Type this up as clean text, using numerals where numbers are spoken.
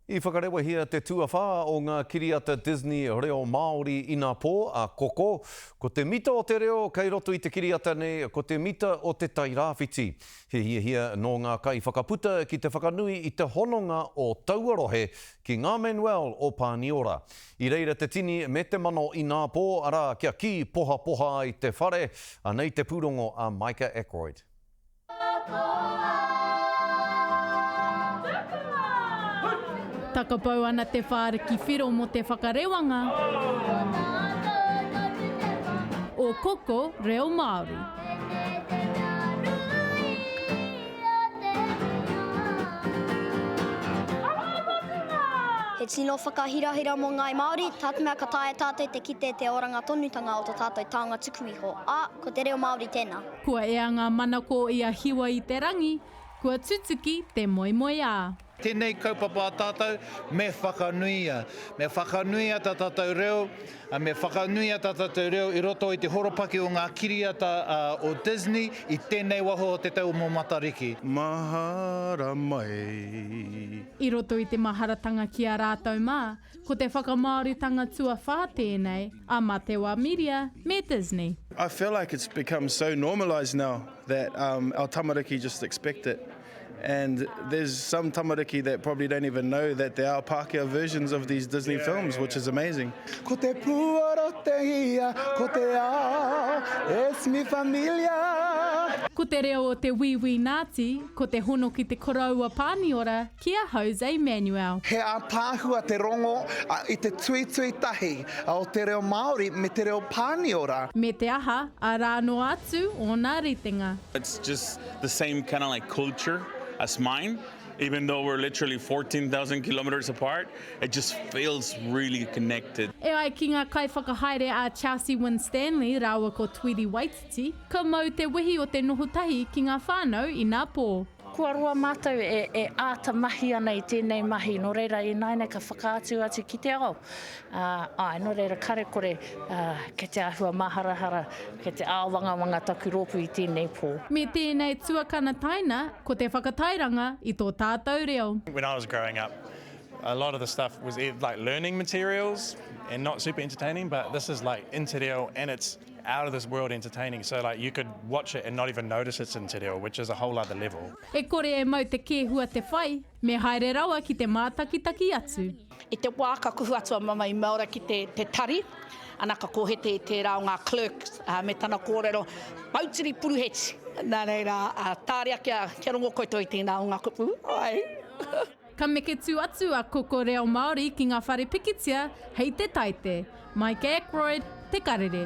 I whakarewahia te tuawhā o ngā kiriata Disney reo Māori inapō, a Koko. Ko te mita o te reo kei roto i te kiriata nei, ko te mita o Te Tai Rāwhiti. He hiahia nō ngā kaiwhakaputa ki te whakanui i te hononga o taua rohe ki ngā Manuel o Pāniora. I reira te tini me te mano inapō, arā, kia kī pohapoha ai te whare. Anei te pūrongo a Micah Ackroyd. Takapau ana te whāriki whiro mō te whakarewanga o Koko Reo Māori. He tino whakahirahira mō Ngāi Māori, tā te mea ka taea tātou te kite te oranga tonutanga o tō tātou taonga tuku iho, ā, ko te reo Māori tēnā. Kua ea ngā manako i a Hiwa i te rangi, kua tutuki te moemoeā. Tēnei kaupapa a tātou, me whakanuia. Me whakanuia tā tātou reo, me whakanuia tā tātou reo i roto i te horopaki o ngā kiriata o Disney i tēnei waho o te tau mō Matariki. Mahara mai. I roto i te maharatanga ki a rātou mā, Ko te whakamāoritanga tuawhā tēnei a Matewa Miria me Disney. I feel like it's become so normalised now that um our tamariki just expect it and there's some tamariki that probably don't even know that there are Pākehā versions of these Disney films which is amazing. Ko te puoro te ia, ko te ao, es mi familia. Ko te reo o te Wīwī Nāti, ko te hono ki te koroua Pāniora, Ki a Jose Manuel. He ātaahua te rongo i te tuitui tahi o te reo Māori me te reo Pāniora. Me te aha, arā noa atu ōna ritenga. It's just the same kinda like culture as mine, even though we're literally 14,000 kilometers apart, it just feels really connected. E ai ki ngā kaiwhakahaere a Chelsea Winstanley rāua ko Tweedy Waititi, ka mau te wehi o te noho tahi ki ngā whānau inapō. Kua roa mātou e āta mahi ana i tēnei mahi, nō reira ināianei ka whakaatu atu ki te ao. Āe, nō reira kare kore, kei te āhua māharahara, kei te āwangawanga taku rōpū i tēnei pō. Me tēnei tuakana taina, ko te whakatairanga i tō tātou reo. When I was growing up, a lot of the stuff was like learning materials and not super entertaining, but this is like in te reo and it's Out of this world entertaining, so like you could watch it and not even notice it's in te reo, which is a whole other level. E kore e mau te kēhua te whai, me haere rawa ki te mātakitaki atu. I te wā ka kuhu atu a Mama Imelda ki te, te tari, ana ka kōhete i tērā o ngā clerks me tana kōrero, Poutiri puruheti! Nā reira, tāria kia, kia rongo koutou i tēnā o ngā kupu. Āe. Ka meke tū atu a Koko Reo Māori ki ngā whare pikitia hei te Taite. Mike Ackroyd, Te Karere.